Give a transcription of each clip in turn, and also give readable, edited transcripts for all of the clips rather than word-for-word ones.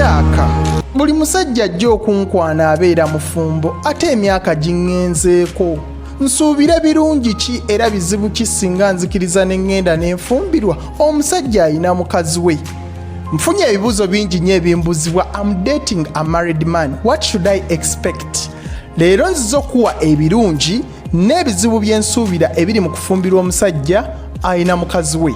Jaaka, buli musajja ajja okunkwana abeera mufumbo, ate emyaka giŋŋenzeeko. Nsuubire birungi ki era bizibu ki singa nzikiriza ne ŋŋenda ne nfumbirwa omusajja alina mukazi we? Nfunye ebibuuzo bingi nnyo ebimbuzibwa. Am dating a married man, what should I expect? Leero nziza okuwa ebirungi n'ebizibu bye nsuubira ebiri mu kufumbirwa omusajja alina mukazi we.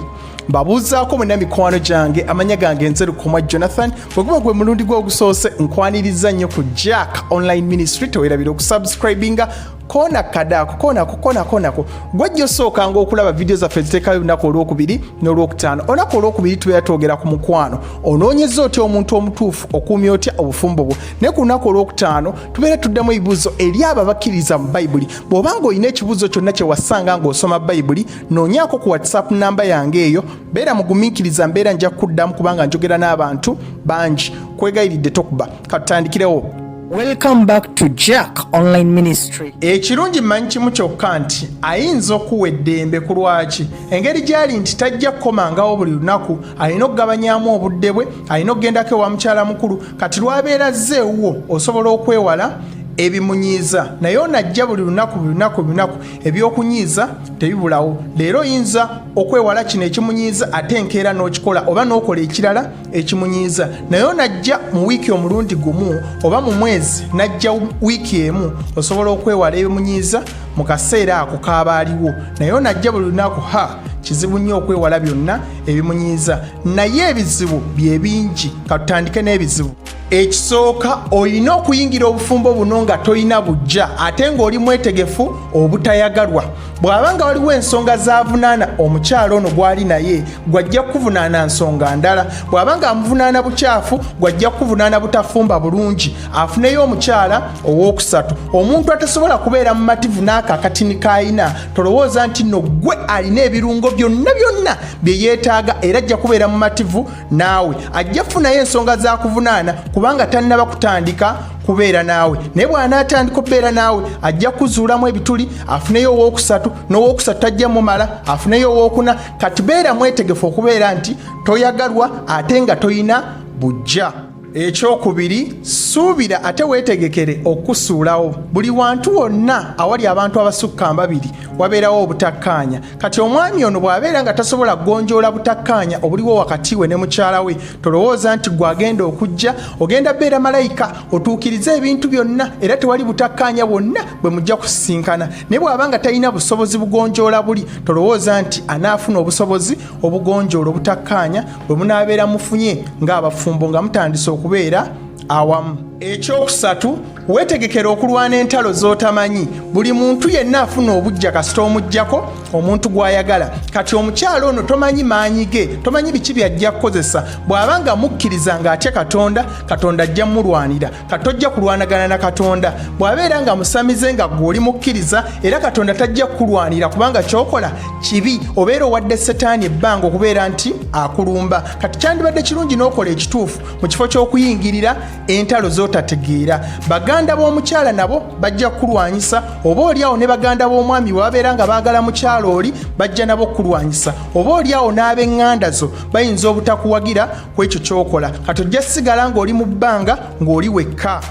Mbabuuzaako mwenna mikwano gyange, amanya gange nze Lukomwa Jonathan. Bwe guba gwe mulundi gwe ogusoose, nkwaniriza nnyo ku Jack Online Ministry. Tewerabira okusubscribinga, koona kadaako, koonako, koonako, gwajja osookanga okulaba vidiyo zaffe eziteekayo olunaku olwokubiri n'olwokutaano. Olunaku olwokubiri tubeera twogera ku mukwano, onoonyeza otya omuntu omutuufu, okuumya otya obufumbo bwo. Naye ku lunaku olwokutaano tubeera tuddamu ebibuuzo eri abo abakkiriza mu Bayibuli. Bw'oba ng'olina ekibuuzo kyonna kye wasanga ng'osoma Bayibuli, noonyaako ku WhatsApp namba yange eyo. Beera mugumiikiriza, mbeera nja kuddamu kubanga njogera n'abantu bangi. Kwegayiridde tokuba. Katutandikirewo. Welcome back to Jack Online Ministry. Ekirungi mmanyi kimu kyokka nti ayinza okuwa eddembe. Ku lwaki? Engeri gy'ali nti tajja kukomangawo buli lunaku, alina okugabanyamu obudde bwe, alina okugendako ewa mukyala mukulu. Kati lwabeera azze ewuwo, osobola okwewala ebimunyiiza. Naye ono ajja buli lunaku, buli lunaku, buli lunaku, ebyokunyiiza tebibulawo. Leero oyinza okwewala kino ekimunyiiza, ate enkeera n'okikola oba n'okola ekirala ekimunyiiza. Naye ono ajja mu wiiki omulundi gumu oba mu mwezi n'ajja wiiki emu, osobola okwewala ebimunyiiza mu kaseera ako kaaba aliwo. Naye ono ajja buli lunaku, ha, kizibu nnyo okwewala byonna ebimunyiiza. Naye ebizibu bye bingi. Katutandike n'ebizibu. Ekisooka, olina okuyingira obufumbo buno nga tolina bujja, ate ng'oli mwetegefu obutayagalwa. Bw'aba nga waliwo ensonga z'avunaana omukyalo ono gw'ali naye, gw'ajja kukuvunaana nsonga ndala. Bw'aba nga amuvunaana bukyafu, gw'ajja kukuvunaana butafumba bulungi, afuneyo omukyala owookusatu. Omuntu atasobola kubeera mumativu n'ako akatini k'alina, tolowooza nti nno ggwe alina ebirungo byonna byonna bye yeetaaga era ajja kubeera mumativu naawe. Ajja kufunayo ensonga z'akuvunaana kubanga tannaba kutandika kubeera naawe. Naye bw'anaatandika okubeera naawe, ajja kuzuulamu ebituli, afuneyo owookusatu, n'owookusatu tajja mumala, afuneyo owookuna. Kati beera mwetegefu okubeera nti toyagalwa ate nga toyina bujja. Ekyokubiri, suubira ate weetegekere okukusuulawo. Buli wantu wonna awali abantu abasukka mbabiri wabeerawo obutakkaanya. Kati omwami ono bw'abeera nga tasobola kugonjoola butakkaanya obuliwo wakati we ne mukyala we, tolowooza nti gwe agenda okujja ogenda beera malayika otuukirize ebintu byonna era tewali butakkaanya bwonna bwe mujja kusisinkana. Naye bw'aba nga talina busobozi bugonjoola buli, tolowooza nti anaafuna obusobozi obugonjoola obutakkaanya bwe munaabeera mufunye ng'abafumbo nga mutandise okubeera awamu. Ekyokusatu, weetegekera okulwana entalo z'otamanyi. Buli muntu yenna afuna obujja kasita omuggyako omuntu gw'ayagala. Kati omukyala ono tomanyi maanyi ge, tomanyi biki by'ajja kukozesa. Bw'aba nga mukkiriza ng'atya Katonda, Katonda ajja mulwanira. Kati tojja kulwanagana na Katonda. Bw'abeera nga musamize nga ggwe oli mukkiriza, era Katonda tajja kukulwanira kubanga ky'okola kibi, obeera owadde Setaani ebbanga okubeera nti akulumba. Kati kyandibadde kirungi n'okola ekituufu mu kifo ky'okuyingirira entalo z'otategeera. Baganda b'omukyala nabo bajja kukulwanyisa, oba oliawo ne baganda b'omwami bwe babeera nga baagala mukyala oli, bajja nabo kukulwanyisa, oba oliawo n'ab'eŋŋanda zo bayinza obutakuwagira ku ekyo ky'okola. Kati ojja sigala ng'oli mu bbanga ng'oli wekka.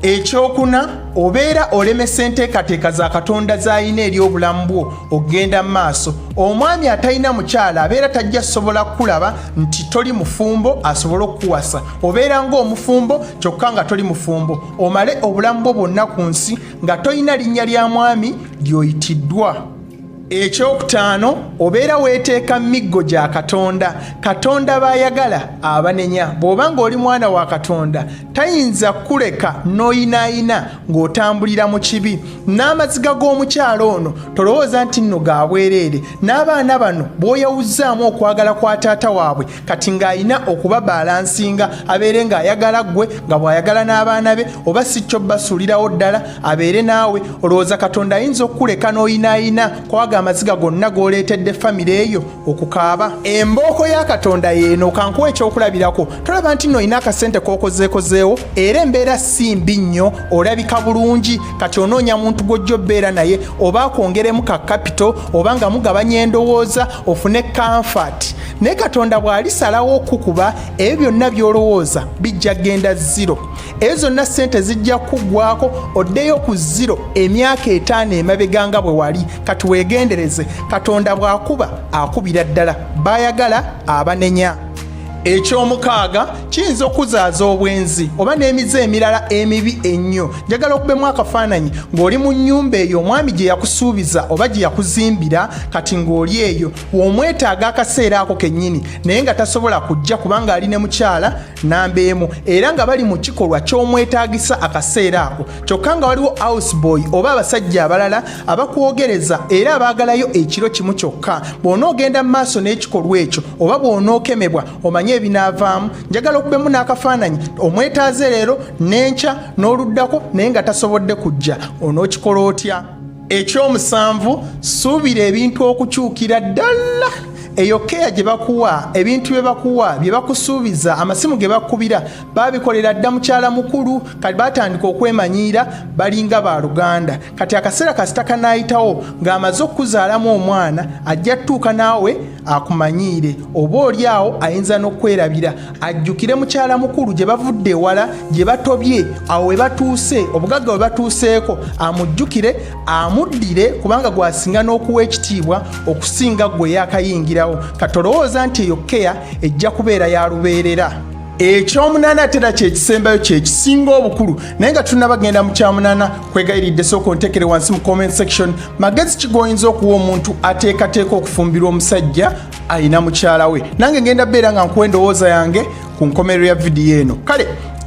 Ekyokuna, obeera olemesa enteekateeka za Katonda z'alina eri obulamu bwo okugenda mu maaso. Omwami atalina mukyala abeera tajja kusobola kukulaba nti toli mufumbo asobole okukuwasa. Obeera ng'omufumbo kyokka nga toli mufumbo, omale obulamu bwo bwonna ku nsi nga tolina linnya lya mwami ly'oyitiddwa. Ekyokutaano, obeera weeteeka miggo gya Katonda. Katonda b'ayagala abanenya. Bw'oba ng'oli mwana wa Katonda, tayinza kukuleka n'oyinaayina ng'otambulira mu kibi. N'amaziga g'omukyala ono tolowooza nti nno ga bwereere. N'abaana bano bw'oyawuzzaamu okwagala kwa taata waabwe, kati ng'alina okubabalansinga, abeere ng'ayagala ggwe nga bw'ayagala n'abaana be, oba si kyo basuulirawo ddala abeere naawe. Olowooza Katonda ayinza okukuleka n'oyinaayina kwaga amaziga gonna g'oleetedde famire eyo okukaaba? Embooko ya Katonda yeeno. Kankuwa ekyokulabirako. Tolaba nti nno olina akasente k'okozeekozeewo era embeera si mbi nnyo, olabika bulungi. Kati onoonya muntu gw'ojja obeera naye, oba akwongeremu ka kapito, oba nga mugabanya endowooza ofune comfort. Naye Katonda bw'alisalawo okukuba, ebyo byonna by'olowooza bijja kugenda zero. Ezo zonna ssente zijja kuggwako, oddeyo ku zero emyaka 5 emabega nga bwe wali. Kati weegendereze, Katonda bw'akuba akubira ddala, baayagala abanenya. Ekyomukaaga, kiyinza okuzaaza obwenzi oba n'emize emirala emibi ennyo. Njagala okubemu akafaananyi ng'oli mu nnyumba eyo omwami gye yakusuubiza oba gye yakuzimbira. Kati ng'oli eyo w'omwetaaga akaseera ako kennyini, naye nga tasobola kujja kubanga ali ne mukyala namba emu, era nga bali mu kikolwa ky'omwetaagisa akaseera ako. Kyokka nga waliwo houseboy oba abasajja abalala abakwogereza era abaagalayo ekiro kimu kyokka. Bw'onoogenda mu maaso n'ekikolwa ekyo oba bw'onookemebwa, omanye ebinaavaamu. Njagala okubemu n'akafaananyi, omwetaaze leero n'enkya n'oluddako, naye nga tasobodde kujja, onookikola otya? Ekyomusanvu, suubira ebintu okukyukira ddala. Eyo keya gye bakuwa, ebintu bye bakuwa, bye bakusuubiza, amasimu ge bakubira, babikolera dda mukyala mukulu. Kati batandika okwemanyiira, balinga baluganda. Kati akaseera kasita kanaayitawo ng'amaze okukuzaalamu omwana, ajja tutuuka naawe akumanyiire, oba oli awo ayinza n'okwerabira, ajjukire mukyala mukulu gye bavudde ewala, gye batobye, awo we batuuse, obugagga we batuuseeko, amujjukire amuddire, kubanga gwasinga n'okuwa ekitiibwa okusinga gwe yakayingirawo. Kati olowooza nti eyo keya ejja kubeera ya lubeerera? Ekyomunaana, ate era kyekisembayo, kyekisinga obukulu, naye nga tunabagenda mu kyamunaana, kwegayiridde sooka ontekere wansi mu comment section, magezi ki g'oyinza okuwa omuntu ateekateeka okufumbirwa omusajja alina mukyala we? Nange ngenda beera nga nkuwa endowooza yange ku nkomerero ya vidiyo eno. Kale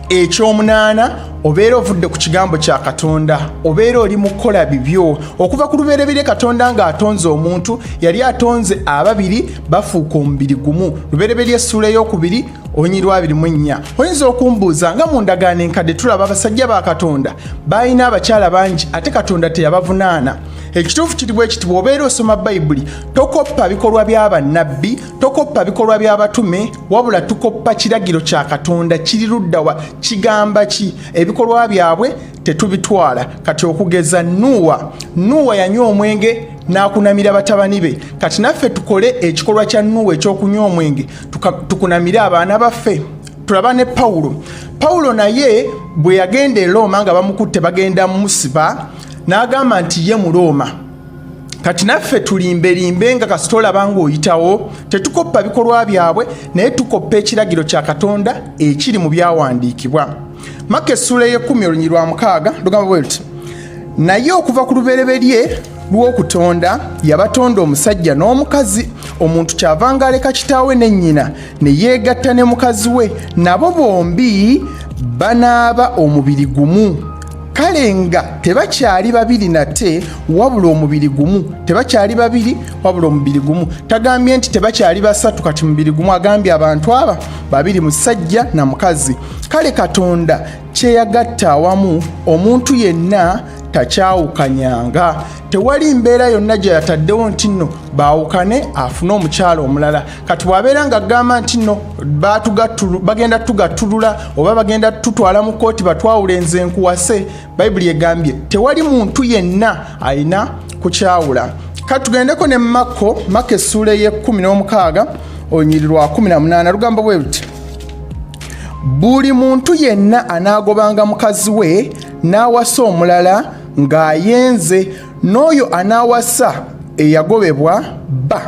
ekyomunaana, obeera ovudde ku kigambo kya Katonda, obeera oli mu kukola bibyo. Okuva ku lubereberye Katonda ng'atonze omuntu, yali atonze ababiri bafuuka omubiri gumu. Lubereberye essuula ey'okubiri olunyiriri lwa 24. Oyinza okumbuuza nga mu ndagaano enkadde tulaba abasajja ba Katonda balina abakyala bangi, ate Katonda teyabavunaana. Ekituufu kiri bwe kiti, bw'obeera osoma Bayibuli tokoppa bikolwa bya bannabbi, tokoppa bikolwa by'abatume, wabula tukoppa kiragiro kya Katonda. Kiri luddawa? Kigamba ki? Ebikolwa byabwe tetubitwala. Kati okugeza Nuuwa, Nuuwa yanywa omwenge n'akunamira batabani be. Kati naffe tukole ekikolwa kya Nuuwa ekyokunywa omwenge tukunamire abaana baffe? Tulaba ne Pawulo. Pawulo naye bwe yagenda e Rooma nga bamukutte bagenda musiba, n'agamba nti ye mu Rooma. Kati naffe tulimbelimbe nga kasita olaba ng'oyitawo? Tetukoppa bikolwa byabwe, naye tukoppa ekiragiro kya Katonda ekiri mu byawandiikibwa. Maka essuula ey'ekumi olunyiriri lwa 6 lugamba bwe luti: naye okuva ku lubereberye lw'okutonda yabatonda omusajja n'omukazi. Omuntu kyavanga aleka kitaawe ne nnyina ne yeegatta ne mukazi we, nabo bombi banaaba omubiri gumu. Kale nga tebakyali babiri nate, wabula omubiri gumu. Tebakyali babiri, wabula omubiri gumu. Tagambye nti tebakyali basatu kati mubiri gumu, agambye abantu aba babiri, musajja na mukazi. Kale Katonda kyeyagatta awamu, omuntu yenna takyawukanyanga. Tewali mbeera yonna gye yataddewo nti nno baawukane afune omukyala omulala. Kati bw'abeera ng'agamba nti nno bagenda tugattulula oba bagenda tutwala mu kkooti batwawule nze nkuwase, Bayibuli egambye tewali muntu yenna alina kukyawula. Kati tugendeko ne Makko, Makko essuula ey'e16 olunyiriri lwa 18 lugamba bwe luti: buli muntu yenna anaagobanga mukazi we n'awasa omulala ng'ayenze, n'oyo anaawasa eyagobebwa bba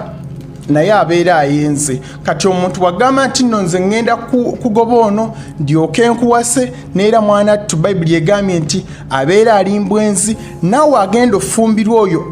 naye abeera ayenze. Kati omuntu bw'agamba nti nno nze ŋŋenda kugoba ono ndyoke nkuwase, neera mwana ttu Bayibuli egambye nti abeera ali mbwenzi, naawe agenda ofumbirwa oyo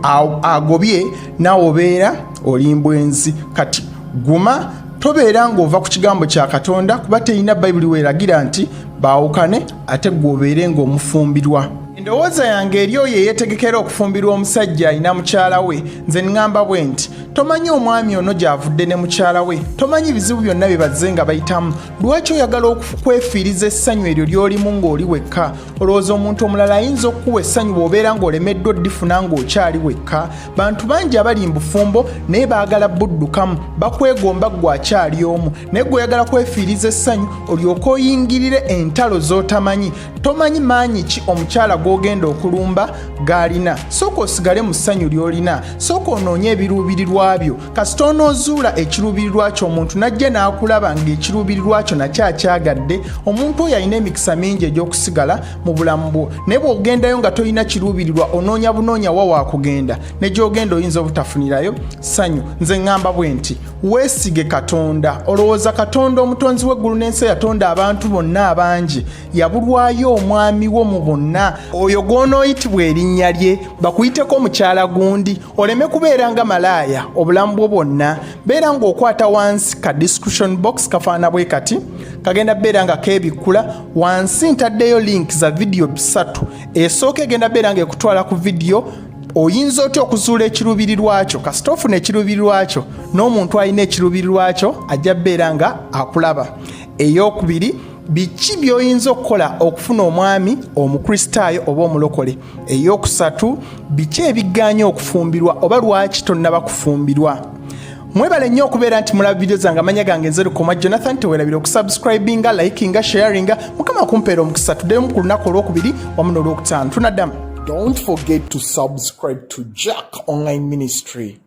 agobye, naawe obeera oli mbwenzi. Kati guma, tobeera ng'ova ku kigambo kya Katonda, kuba terina Bayibuli weeragira nti baawukane ate gwe obeere ng'omufumbirwa. Endowooza yange eri oyo eyeetegekera okufumbirwa omusajja alina mukyala we, nze ŋŋamba bwe nti tomanyi omwami ono gy'avudde ne mukyala we, tomanyi bizibu byonna bye bazze nga bayitamu. Lwaki oyagala okwefiiriza essanyu eryo ly'olimu ng'oli wekka? Olowooza omuntu omulala ayinza okukuwa essanyu bw'obeera ng'olemeddwa oddifuna ng'okyali wekka? Bantu bangi abali mu bufumbo naye baagala buddukamu, bakwegomba ggwe akyali omu, naye ggwe oyagala kwefiiriza essanyu olyoke oyingirire entalo z'otamanyi. Tomanyi maanyi ki omukyala g'ogenda okulumba g'alina. Sooka osigale mu ssanyu ly'olina, sooka onoonye ebiruubirirwa byo. Kasita onoozuula ekiruubirirwa kyo, omuntu n'ajja n'akulaba ng'ekiruubirirwa kyo nakyo akyagadde, omuntu oyo alina emikisa mingi egy'okusigala mu bulamu bwo. Naye bw'ogendayo nga tolina kiruubirirwa, onoonya bunoonya wa waakugenda, ne gy'ogenda oyinza obutafunirayo ssanyu. Nze ŋŋamba bwe nti, weesige Katonda. Olowooza Katonda omutonzi w'eggulu n'ensi eyatonda abantu bonna abangi yabulwayo omwami wo mu bonna, oyo gw'onooyitibwa erinnya lye, bakuyiteko omukyala gundi, oleme kubeera nga malaaya obulamu bwo bwonna? Beera ng'okwata wansi ka description box kafaana bwe kati, kagenda beera nga keebikkula. Wansi ntaddeyo link za vidiyo 3. Esooka egenda beera ng'ekutwala ku vidiyo oyinza otya okuzuula ekiruubirirwa kyo. Kasita ofuna ekiruubirirwa kyo, n'omuntu alina ekiruubirirwa kyo ajja beera nga akulaba. Eyokubiri, biki by'oyinza okukola okufuna omwami omukristaayo oba omulokole? Eyokusatu, biki ebigaanya okufumbirwa oba lwaki tonnaba kufumbirwa? Mwebale nnyo okubeera nti mulaba vidiyo zange. Amanya gange nze Lukoma Jonathan. Tewerabira okusubscribinga, likinga, sharinga. Mukama akumpeera omukisa. Tuddemu ku lunaku olwokubiri wamu n'olwokutaano. Tunaddamu. Don't forget to subscribe to Jack Online Ministry.